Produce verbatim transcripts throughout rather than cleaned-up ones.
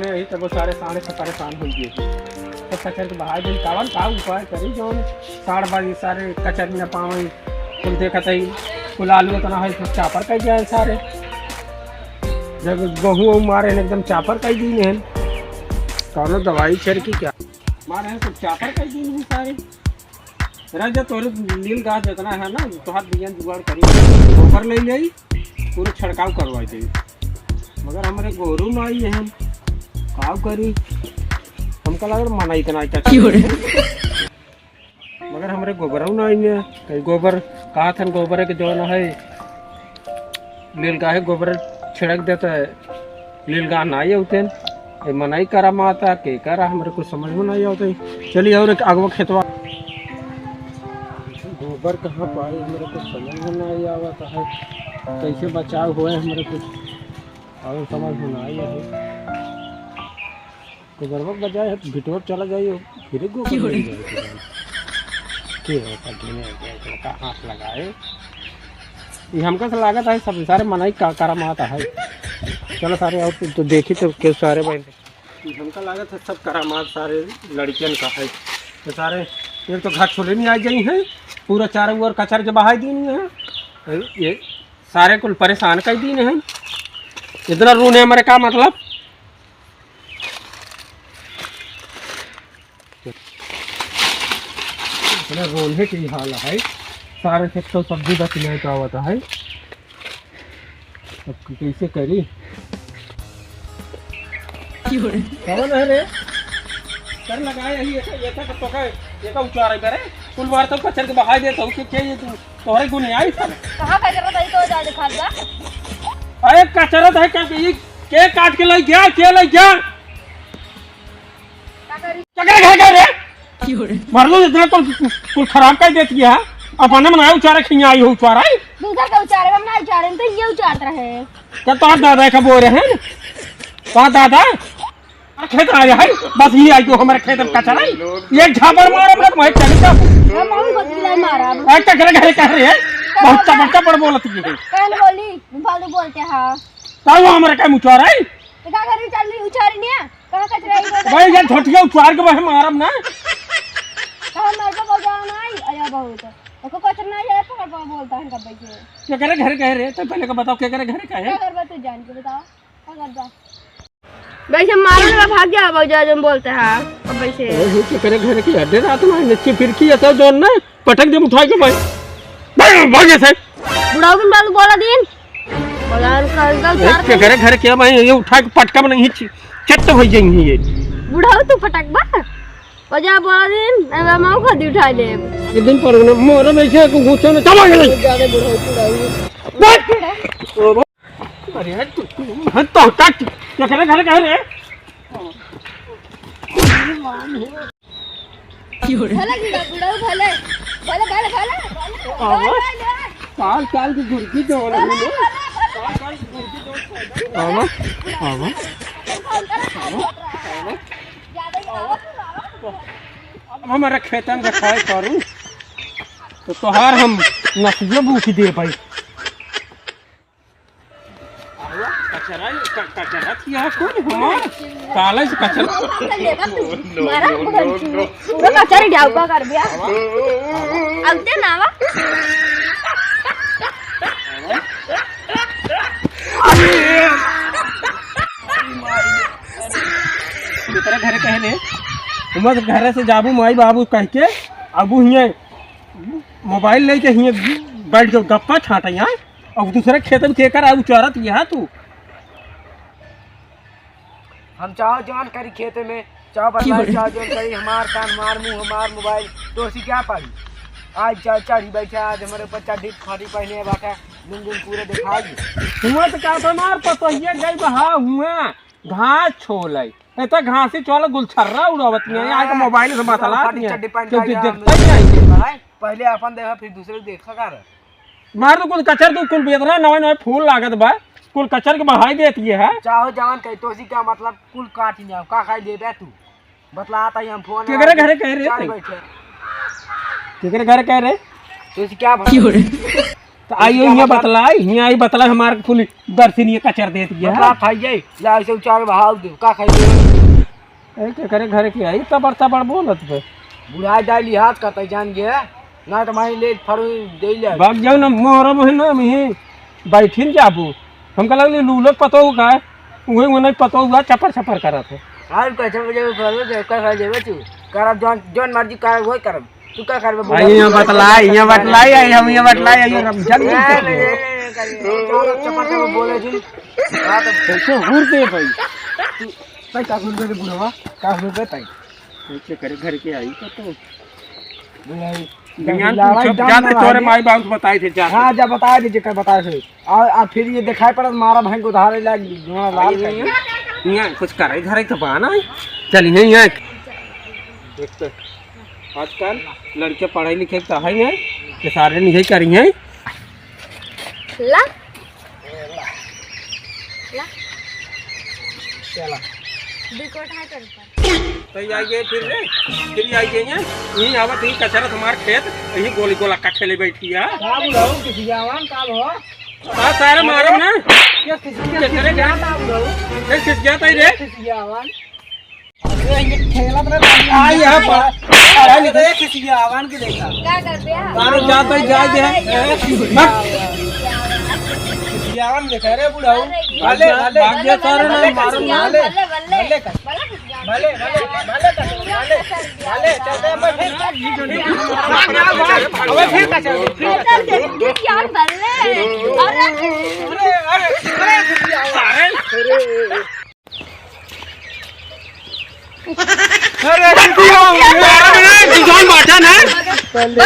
यही तब वो सारे साढ़े से परेशान हो गए। तो कचर के बहाय दिन कावन का उपाय करी, जो साढ़ बाजी सारे कचर न पावे। कुल देखत है, कुल आलू इतना है, कुल चापर कर दिया है सारे। जब गेहूं वहूं मारे हैं, एकदम चापर कर दी हैं। कौनो दवाई छिड़की क्या? मारे हैं, कुल चापर कर दी हैं सारे। राजा, तोरे नील गाछ जितना है ना, तोहार बियान जुगाड़ करी, गोबर ले ले, पूरे छिड़काव करवा दे। मगर हमरे गोरू ना आई है, का करी? हमका लग रहा मना इतना अच्छा क्यों रे? मगर हमरे गोबरऊ ना आई है, कहीं गोबर कहा था, गोबर के जो ना है, नील गाहे गोबर छिड़क देता है, नील गाह ना आई होते हैं। ये मनाई करा माता के करा, हमरे कुछ समझ में नहीं आवत है। चलिए और एक अगवा खेतवा। गोबर कहाँ पाई, हमरे कुछ समझ में नहीं आवत है। कैसे बचाव होए, हमरे कुछ और समझ में नहीं आए है। गोबरवा के बजाय है, भिटवा चला जाइए, फिर गोबर क्यों रे? ले जाए के बाद। के हो, का गिने, का हाथ लगाए। ये हमका से लागत है, सब सारे मनाई का करामात है। चलो सारे, और तो, तो देखी तो के सारे भाई। ये हमका लागत है, सब करामात सारे लड़कियन का है। तो सारे, एक तो घर छोले नहीं आ गई है, पूरा चारों ओर कचर के बहाई दी है। ये सारे कुल परेशान कर दी है। इतना रोने हमारे का मतलब? इतना रोने की हाल है, सारे खेत तो सब्जी बच नहीं पावत है। अब क-, कैसे करी? कौन है रे? कर लगाए यही, एक, एक, एक तो का, एक उचारे करे, कुल बार तो कचर के बहाई देता हूँ कि क्या ये तू, तोहरे गुण आई सब। कहाँ कचरा था, तो जा दिखा जा। अरे कचरा था क्या, ये के काट के ले गया, के ले गया? का करी? चकरे घर का रे? क्यों रे? मार लो, इतना कुल, कुल खराब कर देती है। अपने बनाए उचारे खिया आई हो उचारा ही। दूसर का उचारे, हम ना उचारे, हम तो ये उचारत रहे। क्या तोर दादा का बोल रहे हैं? तोर दादा? और खेत आ रहा है, बस ये आई तो हमारे खेत में कचरा है। ये झापड़ मारो, मैं, मैं चले जाऊँ। हम बहुत बदला मारा अब। अरे चकरे घर कह रहे हैं, बहुत चपड़ चपड़ बोलती है। कौन बोली? फालतू बोलते हैं। ताऊ हमारे का उचारा है? तो का करी, चल उचारी नहीं है? कहाँ कचरा है इधर? भाई, ये झोटिया उतार के भाई मारब ना। कहाँ मर के बजाओ ना, आया बहुत। ओको कचरा नहीं है, पकड़ पकड़ बोलता है कब से। केकरे घर का है रे? तो पहले का बताओ, केकरे घर का है? क्या करबा तू जान के बताओ, क्या करबा? वैसे मारो ना, भाग जा, भाग जा, जो बोलते हैं, अब वैसे। अरे, केकरे घर की हड्डे रात में नीचे फिर की ऐसा जोन ना? पटक दे उठा के भाई। भाग, भाग यहाँ से। बुढ़ऊ बिन बात बोला दिन। बोला उनका, उनका ए, उतार के दे। घरे, घरे क्या भाई, ये उठा के पटका में नहीं ची-, चट्ट हो जाएंगे ये। बुढ़ऊ तू पटक बा। बजा बोला दिन, अब हम आऊ खाती उठा ले। एक दिन पर उन्हें मोर में से को घुसो ने चला गए। ज्यादा बुढ़ऊ, बुढ़ऊ। बस। अरे तू, तू, हट तो हटा। क्या करे, घरे, घरे? भले गिरा, बुढ़ऊ भले। भले, भले, भले, भले। आवा। भले, भले। काल, काल की गुर्गी दो वाला भले, बोलो। भले, भले। काल, काल की गुर्गी दो वाला। आवा, आवा। ज्यादा ही आवा, आवा। अब हमारा खेतन का खाए करू, तो तोहार हम नसिया भूखी दे पाई। कचरा, क-, कचरा किया है कौन हमार? काले से कचरा। मारा, पूरा कचरा डाउका कर दिया। अब दे ना, आवा। तेरे घरे कहे ले, तुम घरे से जाबू माई बाबू कह के, अब हियाँ मोबाइल लेके हियाँ बैठ के गप्पा छाटे यहाँ। अब दूसरे खेत में केकर आऊ चरत यहाँ तू। हम चाहो जौन करी खेत में, चाहो बतलाई, चाहो जौन करी, हमार कान, हमार मुंह, हमार मोबाइल, तो उसी क्या पाई? आज चा-, चढ़ी बैठे, आज हमारे ऊपर चड्ढी फाटी पहने बैठा, लुंगुन पूरे दिखाई। हुआ तो का था, हमार पतोहिया गई बहा हुआ, घास छोले, इतना घासी छोले गुलछर्रा उड़ावत नहीं है, आज मोबाइल से बतलात नहीं है, चड्ढी पहन के क्योंकि देखता ही नहीं है। पहले अपन देखा, फिर दूसरे देखा कर। मार दो कुल कचर, तू कुल बेदना नवे नवे फूल लागत बा, कुल कचर के बहाई देती है। चाहो जवान कही, तोसी का मतलब कुल काट ही नहीं, का खाई लेबे तू? बतलाता ही हम फोन केकरे लगा घरे कहे रे चल तू? बैठे। केकरे घरे कहे रे? तोसी क्या क्यों रे? आई हियाँ बतलाई, हियाँ आई बतलाई, हमार फुल दर्शनीय कचर देत गया। बतला खाई जाई, ला ऐसे उचार बहाव दे, का खाई जाई? ए, के करे घरे के आई, तबड़ तबड़ बोलत बे। बुढ़ा जाई लिहाज का तै जान गया, ना तो माही ले फरू दे ले। भाग जाओ ना, मोहरा मोहे ना मिही, बैठिन जाबू। हमका लगले लूलक पतो का, उहे उन्हें पतो हुआ, चपर चपर करत है। और कैसे बजे फरू दे, का खा लेबे तू? करब जौन, जौन मर्जी करब, वही करब। तू का करबे, बोल? आई यहाँ बतलाई, यहाँ बतलाई, आई हम यहाँ बतलाई, आई हम जल्दी नहीं, चल। नहीं, नहीं, नहीं, नहीं, नहीं, चलो, चपड़ से बोले जी। हाँ, तो कैसे हुर दे भाई? तू, तै का हुर दे बुढ़वा? का हुर दे तै? कैसे करे घर के आई तो, तो। बुढ़ाई। दुनिया में लड़ाई पूछब, डाल जाते ना तोरे भाई। माई बाप को बताए थे, जाते। हाँ, जा बताए दे, जेकर बताए थे। और, और फिर ये दिखाई पड़त, मारा भाई को उधारे लाग, जोना लाल कर। यहाँ कुछ करे, धरे तो बाना है। चल, यहीं, यहाँ। देख तो, आजकल लड़के पढ़े लिखे तो है नहीं, ये सारे नहीं करी हैं। ला। ला। चला। बिकोट है तेरे पर। तो ये आई गए फिर रे, फिर ये आई गए हैं। यहीं आवत ही कचरा तुम्हार खेत, यहीं गोली गोला का खेले बैठी है। का बुलाऊ, किसी जवान का हो? हाँ, सारे मारम ना। क्या किसी, क्या किसी जवान का बुलाऊ? ये किस जाता है रे? किसी जवान। अरे, ये खेलत रहे, आ, यहाँ पर। अरे, ये खिसियावन के देखा। का कर दिया? अरे, जा तो जा दे। मत। खिसियावन देखा रे, बुढ़ाऊ। अरे, भले, भले, भाग जा, सारे ना भले, मारो, भले, भले। भले, भले, भले, भले, भले, भले, भले, भले, चल दे, मैं फिर। अबे, फिर का चल, फिर का चल। ये क्या भले? अरे, अरे, अरे, अरे, अरे, अरे, अरे, तू कौन बाटा ना? बल्ला,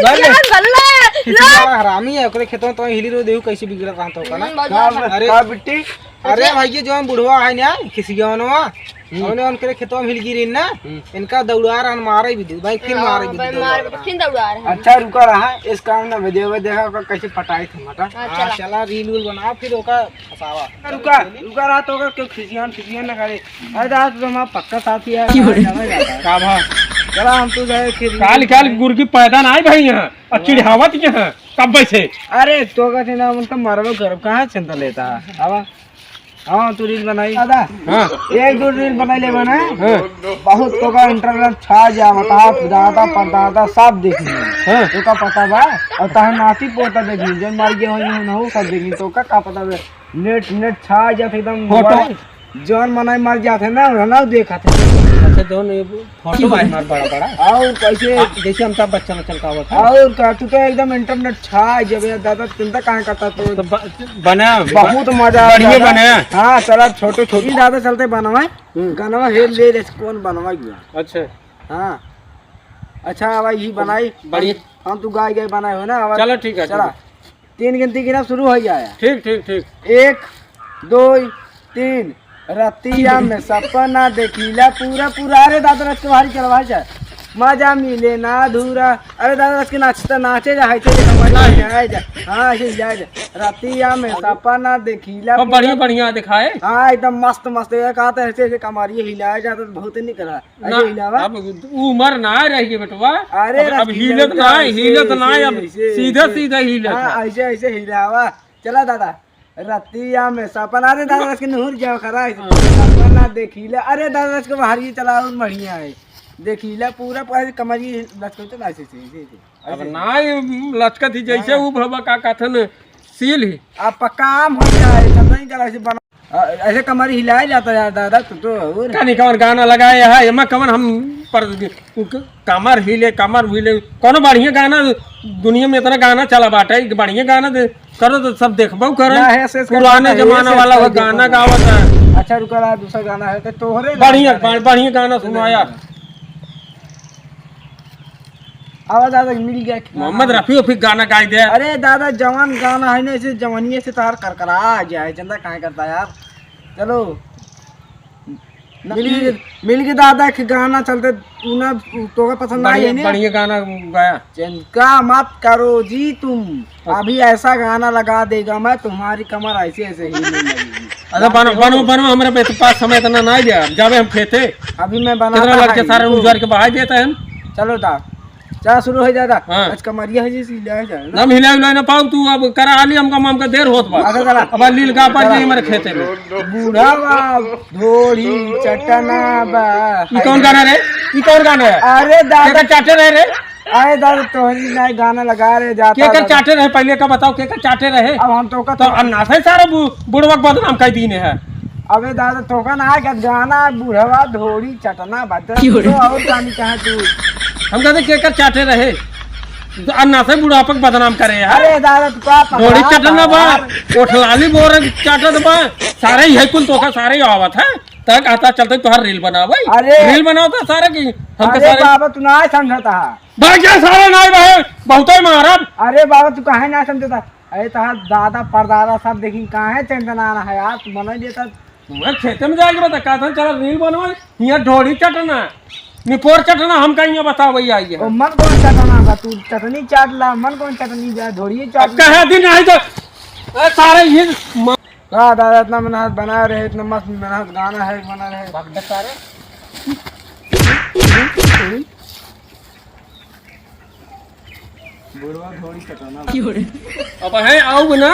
बल्ला, बल्ला। किसी का हरामी है, ओकरे खेतवा में तो हिली रो देहू कैसे बिगड़त रहत हो का ना? हम्म, बहुत ज्यादा। अरे, का बिट्टी? अरे भाई, ये जौन बुढ़वा है ना, किसी के वनवा, हम्म। उन्हें उनके खेतवा में हिल गिरी ना, हम्म। इनका दौड़ा रहन, मारे भी दू, भाई, फिर हाँ, मारे भी भाई, दू, मारे दौड़ा भी, रहन। फिर दौड़ा रहन। अच्छा, रुका रहा, इस काम ना बजे हुए, देखा ओकर कैसे पटाई थे मटा। हाँ, हाँ, चला। चला, रील वील बना, फिर ओकर फंसावा। रुका, रुका रहा तो ओकर क्यों खिसियान, खिसियान ना करे। अरे दादा, तू तो हमारा पक्का साथी है। का भा? चला, हम तो जाए फिर। काल, काल गुर्गी पैदा ना आए भाई यहाँ, और चिढ़ावत यहाँ, कब से? अरे, तो कहते ना, उनका मरबो करब, कहाँ चिंता लेता है? आवा। हाँ, तू रील बनाई। दादा, हाँ। एक दो रील बनाई ले बना। हाँ। बहुत तो का इंटरनेट छा जा, बता, दादा, परदादा सब देखी। हाँ। तो का पता बा? और तहां नाती पोता देखी, जन मार गए होई, हो ना हो, सब देखी। तो का, का पता बे? नेट, नेट छा जात एकदम फोटो। मोबाइल। जौन मनाई मर जात है ना, ना देखत है। अच्छा, जौन ये फोटो बा हमार बड़ा बड़ा। और कैसे? आ, जैसे अमिताभ बच्चन उच्चन का आवत है। और का, तू तो एकदम इंटरनेट छा जबे दादा, चिंता काहे करता तू? तो ब-, बना, बहुत मजा आ बढ़िया दादा। बना। हाँ, चला छोटे छोटे दादा चलते बनवाए। हम्म। गाना हेर ले रे, कौन बनवाई गया? अच्छा। हाँ। अच्छा, अब यही बनाई। बढ़िया। हम तू गाय गाय बनाए हो ना, अब चलो ठीक है, चला। ठीक है। तीन गिनती गिनब शुरू हो जाए। ठीक, ठीक, ठीक। एक, दो, तीन। रतिया में सपना देखिला पूरा पूरा। अरे दादा रच के बाहरी चल, बाहर चल। मजा मिले ना अधूरा। अरे दादा रच के नाचता नाचे जा, हाइचे जा, कमर हिलाए जा। हाँ, ऐसे हिलाए जा। रतिया में सपना देखिला अब पूरा। बढ़िया, बढ़िया दिखाए। हाँ, एकदम मस्त, मस्त। ये कहते ऐसे, ऐसे कमरिए हिलाए जा, तो बहुत ही निकला। ना, ऐसे हिलावा। अब उमर ना रह गई बेटवा। अरे अब, अब रतिया हिलत ना, ऐसे, हिलत ना, ऐसे, अब ऐसे, सीधा, ऐसे। सीधा हिलत हाँ, है। ऐसे, ऐसे हिलावा। चला दादा, रतिया में सपना, अरे दादा, इसके नहुर जाओ खरा है। हाँ। सपना देखीला, अरे दादा, इसके बाहर ये चला और बढ़िया है। देखीला पूरा, पूरा कमर ये लचकत है, ऐसे, ऐसे, ऐसे, ऐसे। अब ऐसे। ना ये लचकत ही जैसे हाँ। वो भवा का कथन सील ही। अब काम हो जाए, चंदन करा से बना। आ, ऐसे कमर हिलाए जाता यार दादा, तू तो और। कनी कवन गाना लगाए है, एमा कवन हम पर क-, कमर हिले, कमर हिले, कोनो बढ़िया गाना दुनिया में इतना गाना चला बाटे, एक बढ़िया गाना दे, करो तो सब देखबो करे। ना, ऐसे, ऐसे पुराने गाना, जमाना ऐसे, वाला ऐसे वो गाना देखो। गावत है। अच्छा, रुका रहा, दूसरा गाना है, तो तोहरे बढ़िया, गाना है। बढ़िया गाना सुनाया। आवाज आ गई, मिल गया। मोहम्मद रफी उफी गाना गाई दे। अरे दादा, जवान गाना है ना, इसे जवानिये से तार करकरा आ गया है, चंदा काहे करता यार। चलो। न, मिल गई, मिल गई दादा के गाना चलते, तू ना, तोका पसंद बढ़िया, आई है ना? बढ़िया गाना गाया। चिंता मत करो जी तुम, अभी ऐसा गाना लगा देगा मैं, तुम्हारी कमर ऐसे ऐसे हिलने लगेगी। अरे बनो, बनो, बनो, हमरा पे तो पास समय इतना ना गया, जावे हम खेते। अभी मैं बनाता कितना लड़के है, सारे रुको। उजार के बहाई देता है हम। चलो दा। का शुरू होइ जाता? हाँ। आज कमरिया है जी, हिलाए जाए ना। हम हिलाए उलाए ना पाऊ, तू अब करा हाली, हमका, हमका देर होत बा। अच्छा, चला। अब लील का पर चला। जी हमारे खेते में। बूढ़ा बा, ढोढ़ी चटना बा। ई कौन गाना रे? ई कौन गाना है? अरे दादा। केकर चाटे रहे रे? अरे दादा, तोहरी नाई गाना लगा रे जाता केकर दादा। चाटे रहे? पहले का बताओ, केकर चाटे रहे? अब हम तो का तो अन्ना से सारा बु-, बुढ़वा के बदनाम कर दीने है। अबे दादा, तोका ना के गाना बुढ़वा ढोढ़ी चटना बा। क्यों रे? तो और गानी कहाँ तू? हम कहते केकर चाटे रहे? तो अन्ना से बुढ़ापा के बदनाम करे यार। अरे दादा, तू का पकड़ा ढोढ़ी चटना बा, यार? ओठलाली बोर चाटत बा, सारे यही कुल तोका सारे ही आवत है। तक आता चलते तोहार रील बनावे। अरे। रील बनावता सारे की, हमके अरे सारे बाबा, तू ना समझता है। भाग जा सारे, नाई रहे, बहुते मारब। अरे बाबा, तू काहे ना समझता? अरे तोहार दादा परदादा सब देखी, काहे चंदना ना है यार, तू बना देता। मैं खेते में जाके बता, कहता चला रील बनवा, यहाँ ढोढ़ी चटना, निपोर चटना, हम कहीं बतावे आई है। ओ मन कौन चटना बा, तू चटनी चाट ला, मन कौन चटनी बा, ढोढ़ी चाट अब ला। कहे दिन नहीं तो, ए, सारे ये म- का दादा इतना मेहनत बना रहे, इतना मस्त मेहनत गाना है बना रहे। भाग दे सारे। बुढ़वा ढोढ़ी चटना। अब है आऊ ना।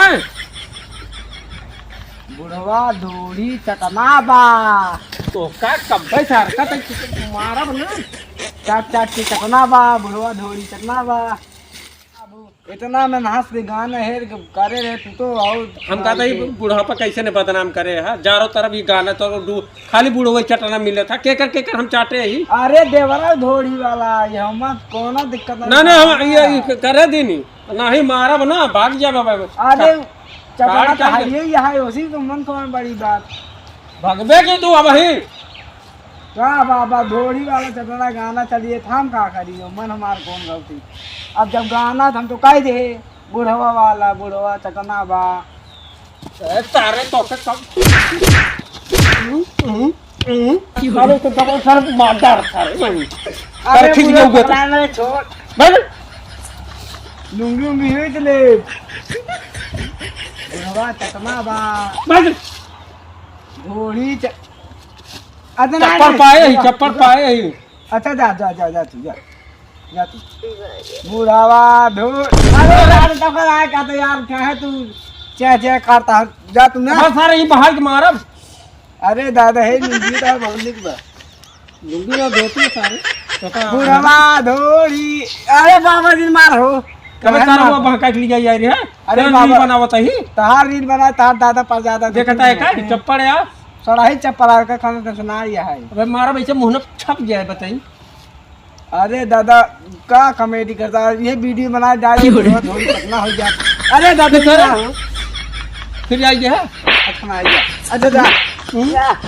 बुढ़वा ढोढ़ी चटना बा। तो का कब्बे सार का तक मारब ना। चाट चाट के चटना बा, बुढ़वा ढोढ़ी चटना बा। इतना में नाच के गाना हेर के करे रहे तू तो और हम कहता ही बुढ़ापा कैसे ने बदनाम करे है, चारों तरफ ये गाना तो दू खाली बुढ़वे चटना मिले था, केकर केकर हम चाटे ही। अरे देवरा ढोढ़ी वाला, ये हम कौनो दिक्कत ना, ना, हम ये, ये करे दीनी, नहीं मारब ना, भाग जाबे भाई। अरे चटना भाग तो जा। है ही, यहाँ उसी को मन कौन बड़ी बात। भगबे के तू अब ही। का बाबा, ढोढ़ी वाला चटना गाना चलिए, हम का करी, मन हमार कौन गलती। अब जब गाना था, हम तो कह दे, बुढ़वा वाला, बुढ़वा चटना बा। ए, तारे तो के सब। हम्म, हम्म, हम्म। अरे तो दबा सर मार डार सारे, भाई। अरे अरे ठीक बुढ़वा जाऊंगा तो। चटना नहीं छोड़। भाई। लुंगी उंगी हुई तो ले। बुढ़वा चटना बा। भाई। ढोढ़ी च-, अच्छा, ना, चप्पल ना, पाए ही, ना, चप्पल ना। पाए ही। अच्छा, जा, जा, जा, जा तू, जा। जा तू। बुढ़ावा, धूर। अरे यार, तो कर आए का तो यार, क्या है तू? चे, चे करता है। जा तू ना। बस सारे ये बाहर के मारब। अरे दादा, हे लुंगी तो बहुत निक बा। लुंगी ना धोती है सारे। तो का बुढ़ावा, धोरी। अरे बाबा जी मार हो। कबे कहे सारे मार? वो बहका के लिया जा रहे हैं। अरे तेरा बाबा। रील बनावत ही। तहार रील बना, तहार दादा पर ज्यादा देखता है देखते का? हैं। चप्पड़ यार। सड़ाही चप्पल आके खाना तो सुना ही है। अबे मारा वैसे मुंह में छप जाए, बताई। अरे दादा, का कॉमेडी करता है? ये वीडियो बना डाल, क्यों रे? बहुत थोड़ी पतला हो गया। अरे दादा, तो क्या? फिर आई है? अच्छा ना आई है। अच्छा जा। हम्म? जा।